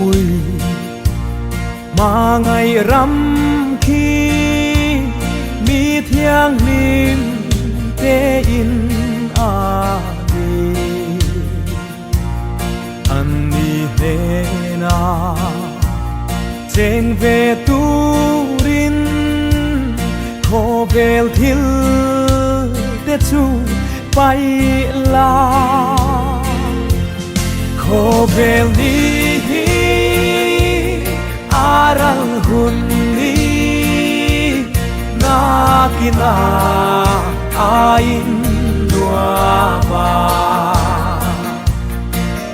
pui ma ngai ram khi mi thiang hlim te in a ni an ni hnena cheng ve turin khawvel thil te chu paih la. Khawvel ni hi a ral hun ni nakina a in nuam a.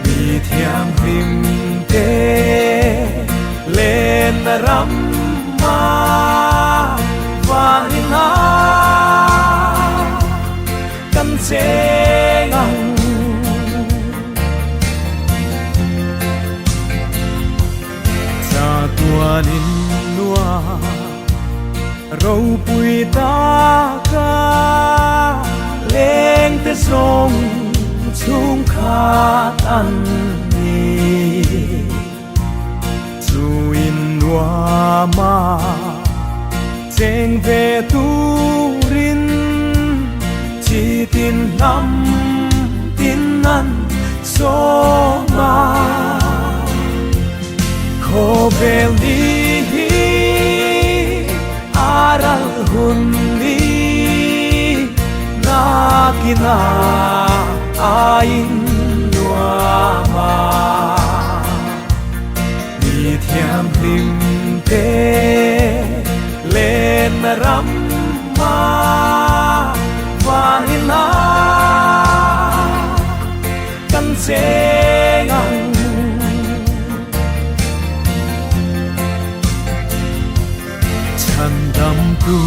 Mi thianghlim te len ram a vanin a kan cheng ang. Chatuanin nua ropui taka lengte zawng chhungkhat an ni. Chuin nuama cheng ve turin chi tin hnam tin an sawm a. Khawvel ni hi a ral hun ni nakina a in nuam a. Mi thianghlim te len ram a vanin a kan cheng ang. Chhandam tu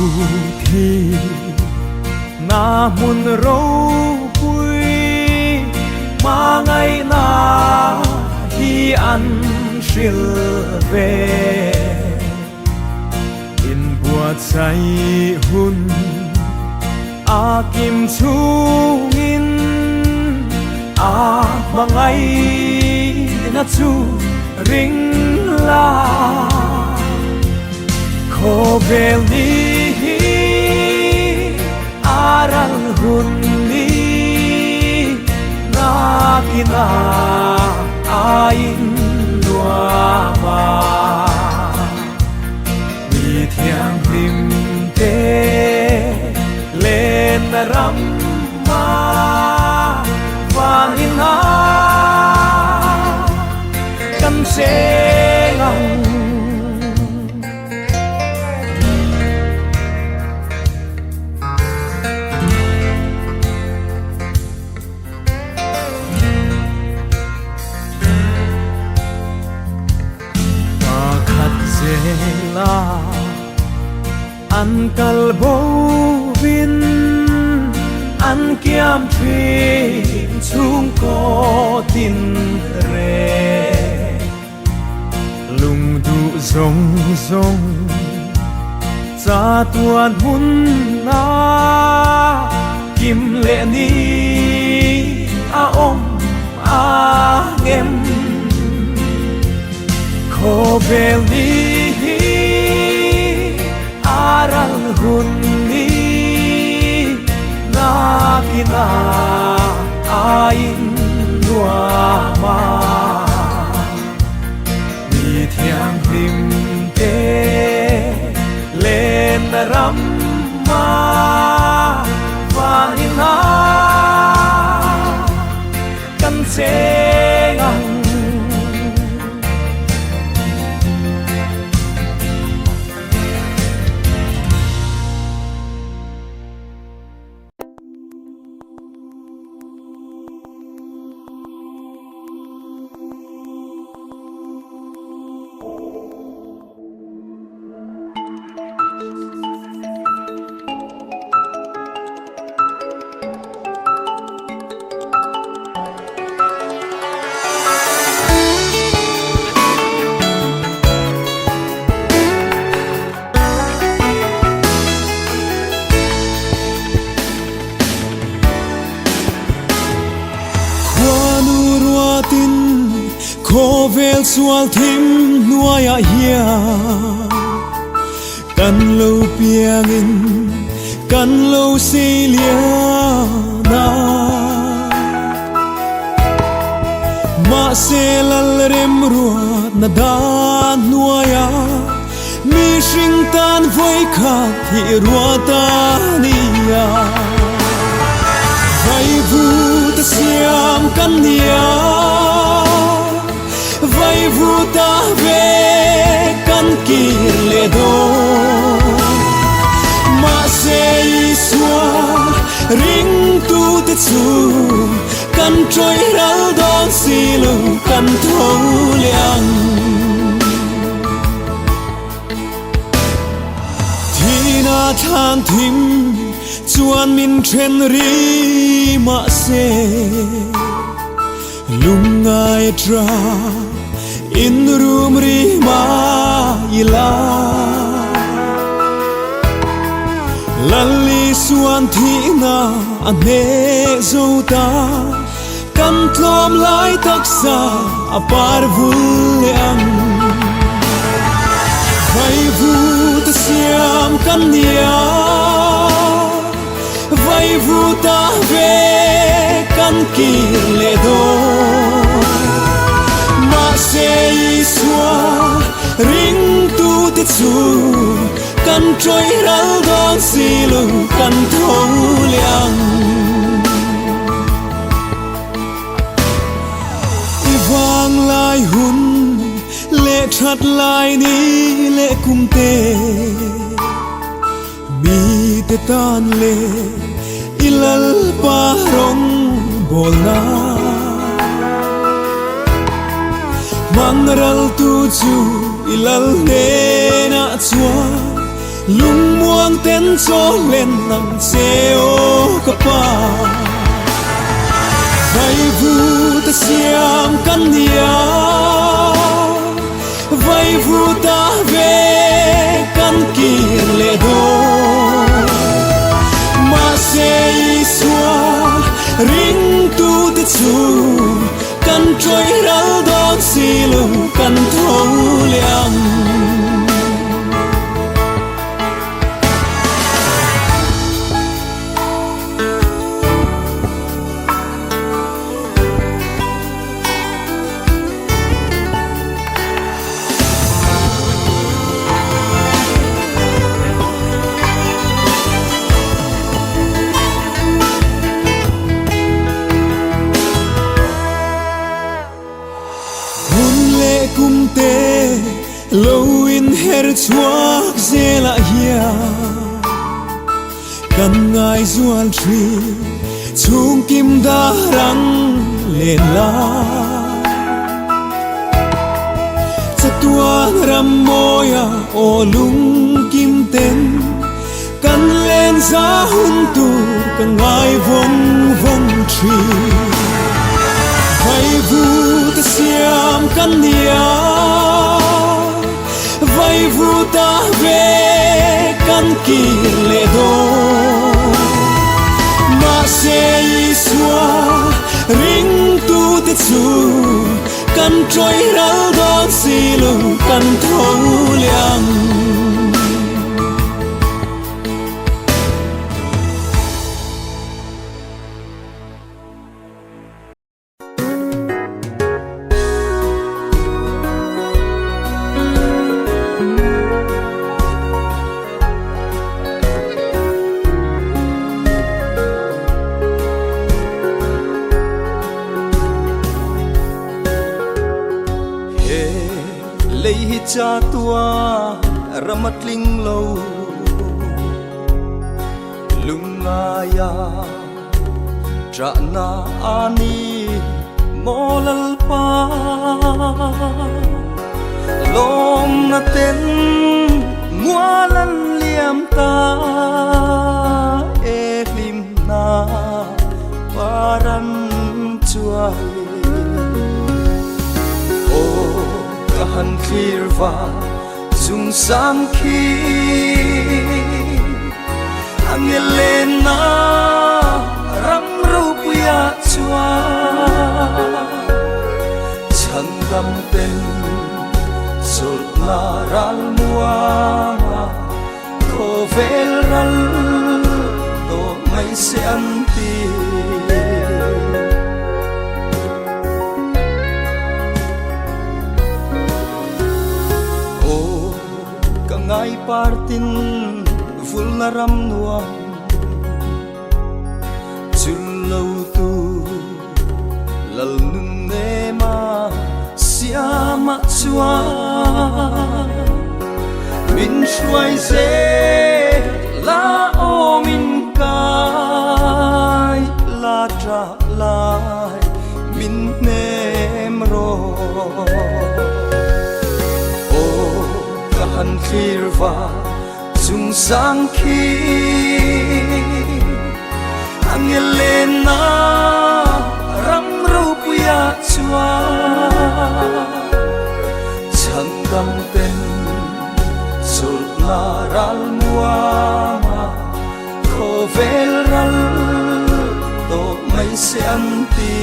thi na hmun ropui hmangaihna hi an hril ve. Inbuatsaih hun a kim chungin a hmangaihna chu ring la. Khawvel ni hi a ral hun ni nakina a in nuam a. Mi thianghlim te len ram a vanin a kan cheng ang. Pakhat zela an kal bo vin an kiam thin chhungkaw tin reng. Lungduh zawng zawng chatuan hmun a kim leh ni a awm a ngem. Khawvel ni hi a ral hun ni nakina a in nuam a. Mi thianghlim te len ram a vanin a kan cheng ang. Khuanu ruatin. Khawvel sual thim hnuaiah hian kan lo piangin kan lo sei lian a. Mahse Lalremruatna dan hnuaiah mihring tan vawikhat hi ruat a ni a. Vaivuta siam kan ni a, vaivuta ve kan kir leh dawn. Mahse Isua ringtute chu kan tawih ral dawn si lo, kan tho leh ang. Thina thlan thim chuan min then ri mahse lungngai tra in rum ri mai la. Lal Isuan thihna a hneh zo ta, kan tlawm lai taksa a par vul leh ang. Vaivuta siam kan ni a, vaivuta ve kan kir leh dawn. Mahse Isua ringtute chu kan tawih ral dawn si lo, kan tho leh ang. I vang lai hun leh that lai ni leh kum te, mi te tan leh i Lalpa rawng bawl na. Hmang ral tu chu i Lal hnenah chuan lungmuang ten chaw hlen ang che aw ka pa. Vaivuta siam kan ni a, vaivuta ve kan kir leh dawn. Mahse Isua ringtute chu kan tawih ral dawn si lo, kan tho leh ang. Hun leh kum te lo inher chhuak zelah hian kan ngaizual thin chhungkim darang len la. Chatuan ram mawia aw lungkim ten kan len za hun tur ka ngai vawng vawng thin. Vaivuta siam kan ni a, vaivuta ve kan kir leh dawn. Mahse Isua ringtute chu kan tawih ral dawn si lo, kan tho leh ang. He lei hi cha tua ram a tling lo lungaia Ṭahna a ni maw Lalpa? Lawmna ten mual an liam ta e hlimna par an chuai. Aw ka han thlir va chung sang khi. A ngelenna ram ropuia chuan chhan Chhandam ten chawlhna ral muanga khawvel ral tawh mai se an ti. Aw ka ngai partin vulna ram nuam chul lo tu lal nun nema siama chuan min hruai zel la aw min kai la tah lai min hnem rawh. Aw ka han thlir va chung sang khi Angelena ram ropuia chuan chhandam ten chawlhna ral muanga khawvel ral tawh mai se an ti.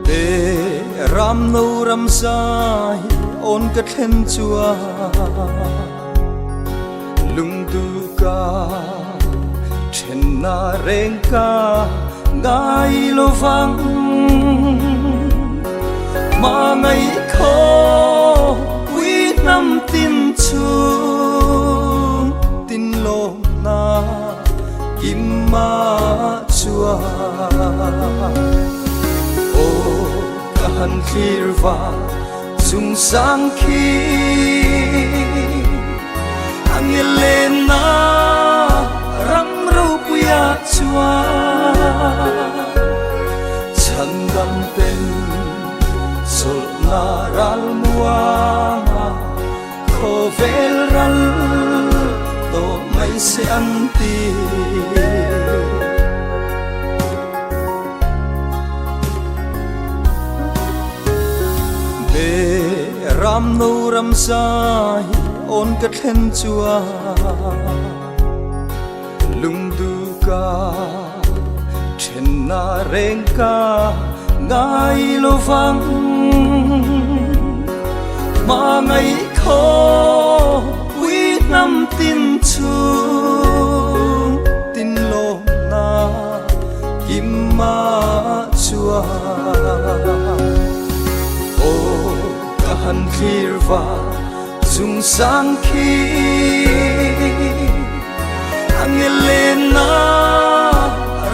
Be ram no ram zai on ka thlen chuan lungdu ka thenna reng ka ngai lovang ma ngai khaw pui hnam tin chhung tin lawm na kim ma chuan aw ka han thlir va chung sang khi Angelena ram ropuia chuan chhandam ten chawlhna ral muanga khawvel ral tawh mai se an ti. Be ram no ram zai on ka thlen chuan lungdu ka thenna reng ka ngai lovang ma ngai khaw pui hnam tin chhung tin lawm na kim ma chuan aw ka han thlir va chung sang khi Angelena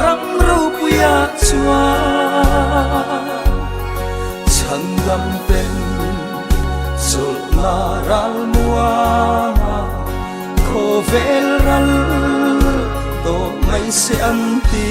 ram ropuia chuan chhandam ten chawlhna ral muanga khawvel ral tawh mai se an ti.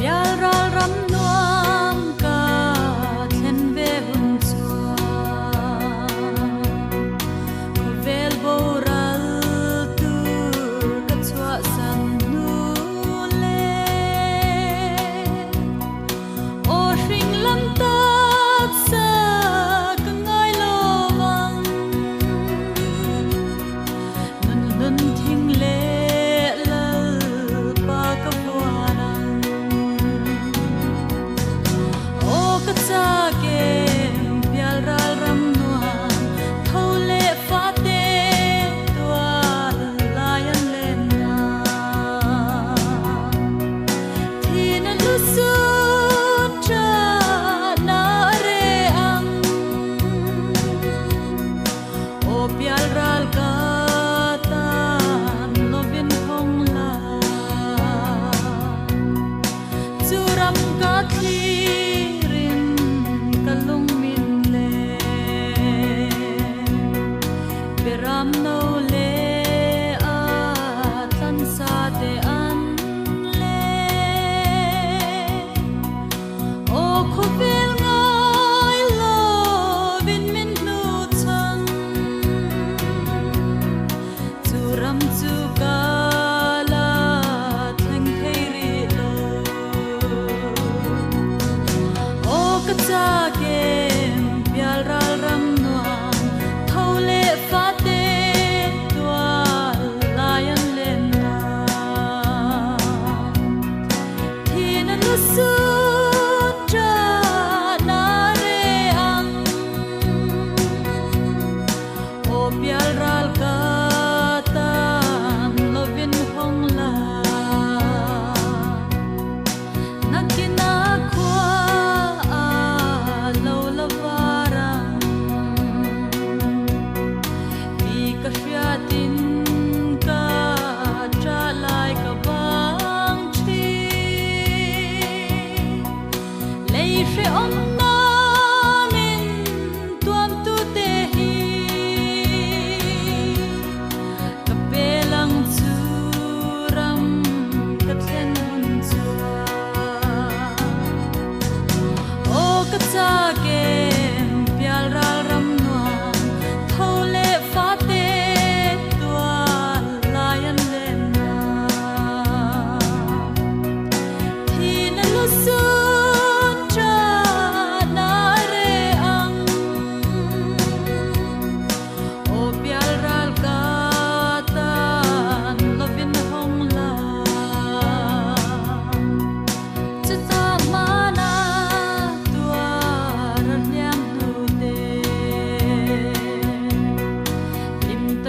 Pialral ram nuam ka thlen ve hun chuan khawvel boral tur ka chhuahsan hnu le aw hring lam taksa ka ngai lo vang nun hlun thing leh lalpa ka vuan ang aw ka chak em pialral ram nuam tho leh fate tual lai an len nan thin a lu sut tha na a re ang aw pialral ka tan lovin hawng la chu ram ka thlirin ka lung min leng beram no leh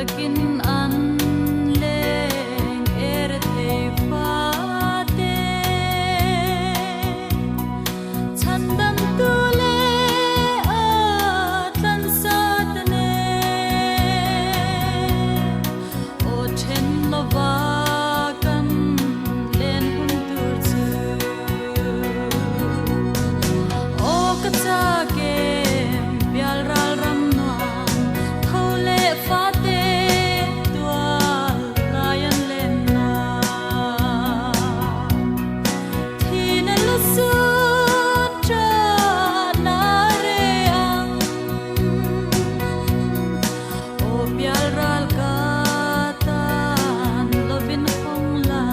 takin an leng er thei fate. Chhandam tu leh a tlansat nen aw then lova kan len hun tur chu. Aw ka chak em pial ral ram nuam tho leh fate tual lai an len na. Thina la sun cha na re ang aw pial ral ka tan lovin hawng la.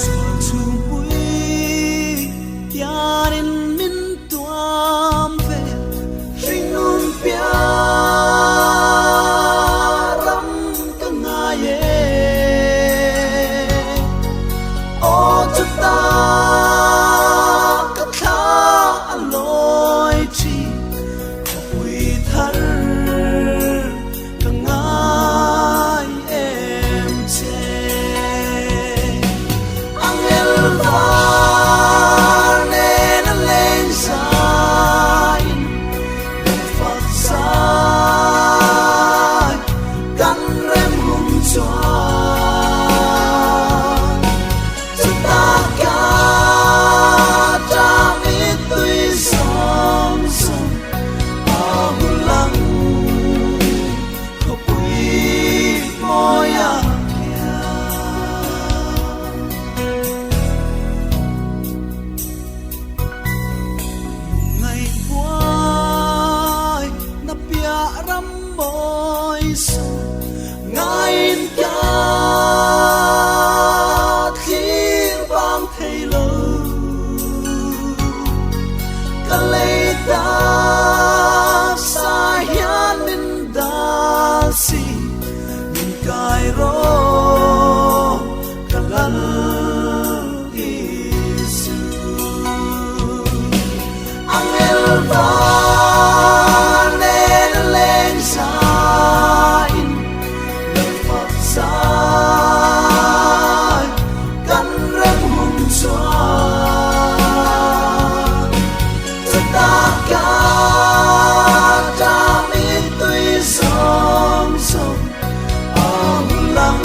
Sual chhungpui hianin min tuam ve hringnun piah ram ka ngai e. Aw chuta ka thla a lawi thin khawpui thar ka ngai em che. Angel var nen a leng zain kan fak zai kan rem hun chuan chuta ka ṭam i tui zawng zawng a hul ang khawpui mawi a khian. Lungngaih buai na piah ram mawi saw ngaiin ka thlir bang thei lo. Ka lei taksa hian min dal si, min kai rawh ka lal Isu. Angel var nen a leng zain lal fak zai kan rem hun chuan chuta ka ṭam i tui zawng zawng a hul ang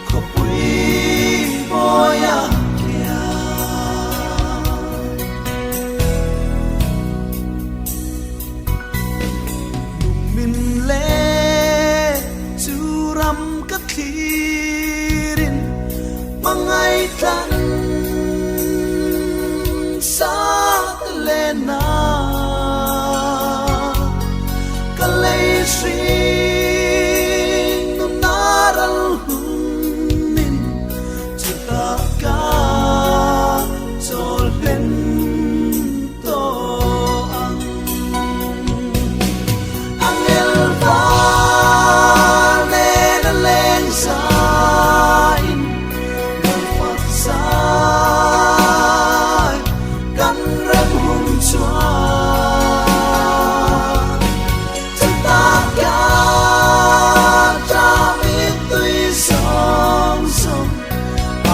khawpui mawi a khian. Lungmin leh chu ram ka thlirin hmangaih tlan sa te len a ka lei hring nun a ral hunin chutah ka chawl hlen tawh ang. Angel var nen a leng zain lal fak zai kan rem hun chuan chutah ka ṭam i tui zawng zawng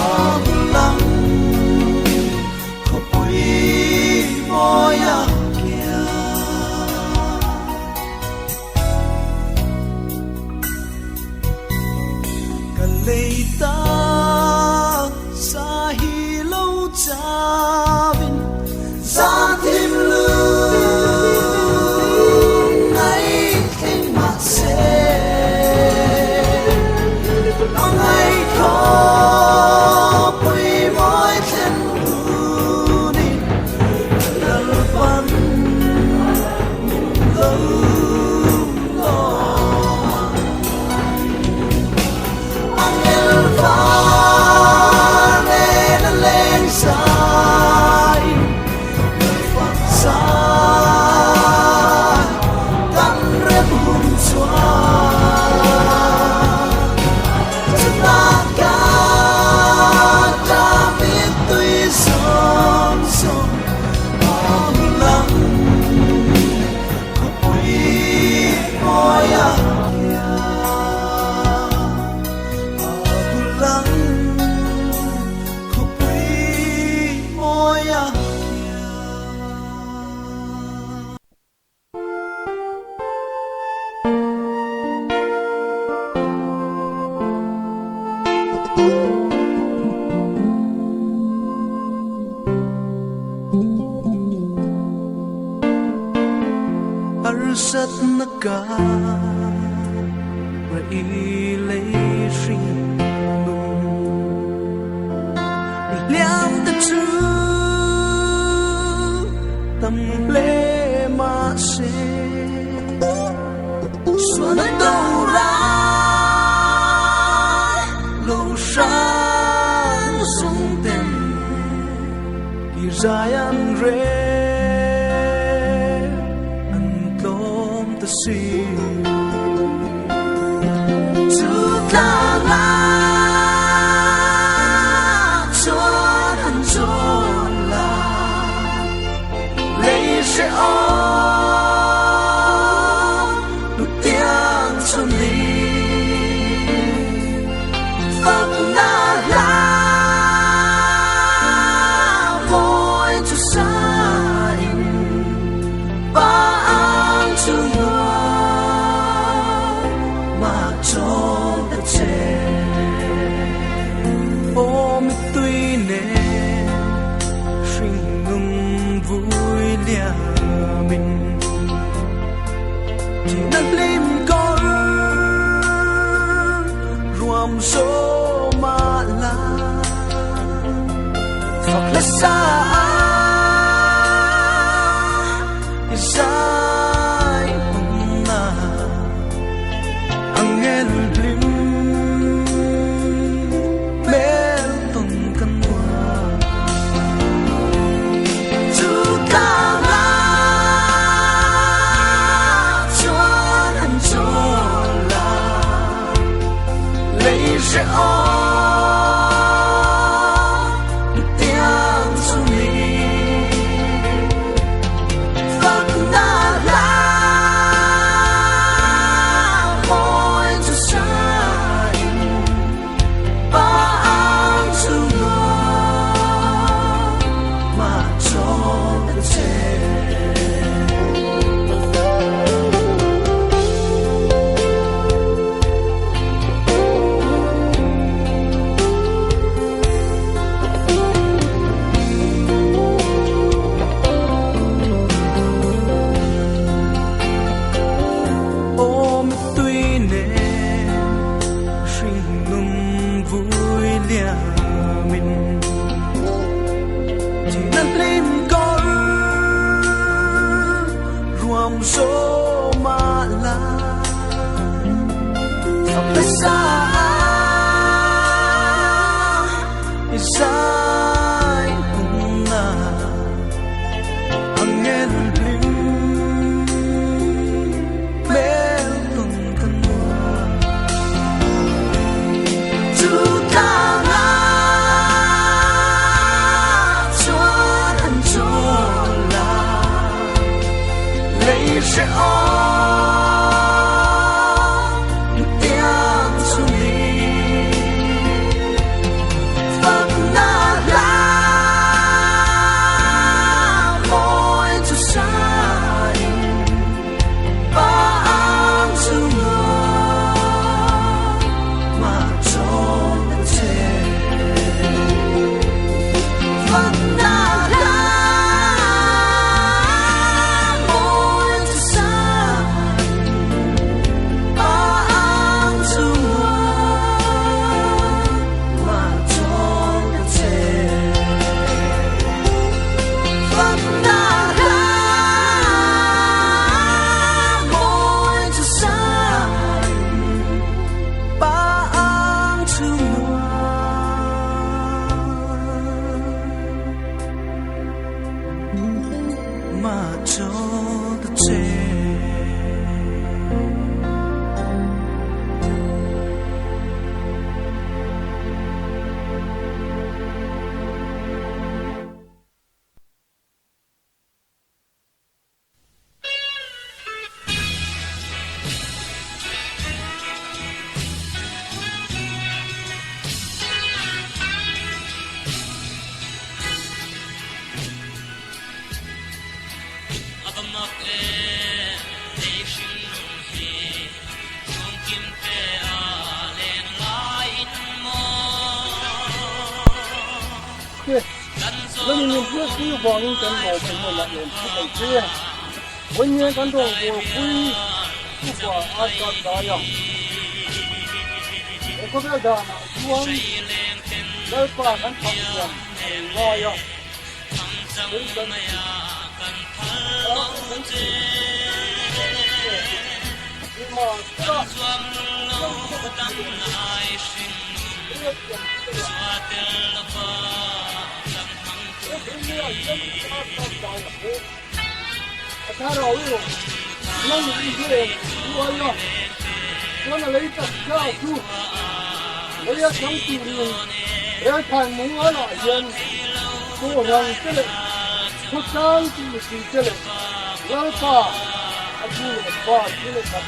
a hul ang khawpui mawi a khian. Ka lei taksa hi lo chawin zan Harsatna kara i lei hring nun. Hliam te chu tam hle mahse sual a do ral lo hrang sung ten kir zai an rel an tlawm ta si. Chu tlangah chuan an zawn la, lei hrehawm hnutiang chu ni. Fakna hla mawi chu sa in pa ang chu nuam mah chawn ta che. Aw mittui nen hringnun vui liamin thihna hlim kawr ruam zawm ah la fak hla sa i zai hmun ah angel hlim hmel tawn kan nuam. Chu tlangah chuan an chawl a, lei hrehawm tiang chu ni. Fakna hla mawi chu sa in pa ang chu nuam mah chawn ta che. Aw mittui nen hringnun vui liamin thihna hlim kawr ruam zawm ah la fak hla sa i zai hmun ah angel hlim hmel tawn kan nuam. Chu tlangah chuan an chawl a, lei hrehawm tiang chu ni. Fakna hla mawi chu sa in pa ang chu nuam mah chawn ta che. Fakna hla mawi chu sa in pa ang chu nuam mah chawn ta che. Fakna hla mawi chu sa in pa ang chu nuam mah chawn ta che. A va mak em, lei hringnun hi chhungkim te a leng laiin maw. Kan zawh lo ngai Vawiin kan rawngbawlpui upa a kap dai a. He khawvel danah chuan Lalpa kan thah thiam a lo ngai a. Thil kan tih a kan tih Nimahsela, kan khawp a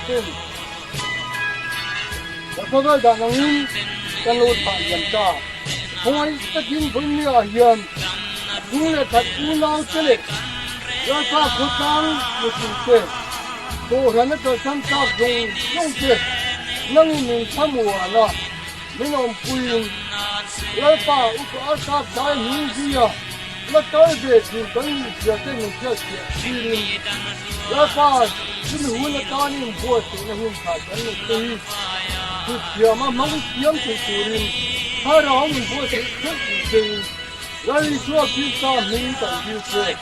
tih Khawvel dan angin kan lo thah liam ta. Khawngaih takin vawinia hian chung leh khat unau te leh Lalpa khawtlang mipui te, Kohhran a kalsan tak zawng zawng te nangin min thlamuan a, min awmpuiin Lalpa upa a kap dai hming zuia la kal ve tur kan nih zia te min hriatfiah tirin Lalpa chumi hun atanin buatsaihna hun tha kan neih te hi Thuthiam a hmang thiam thei turin thlarau min buatsaih theuh tih chein Lal Isua Krista hming kan dil che.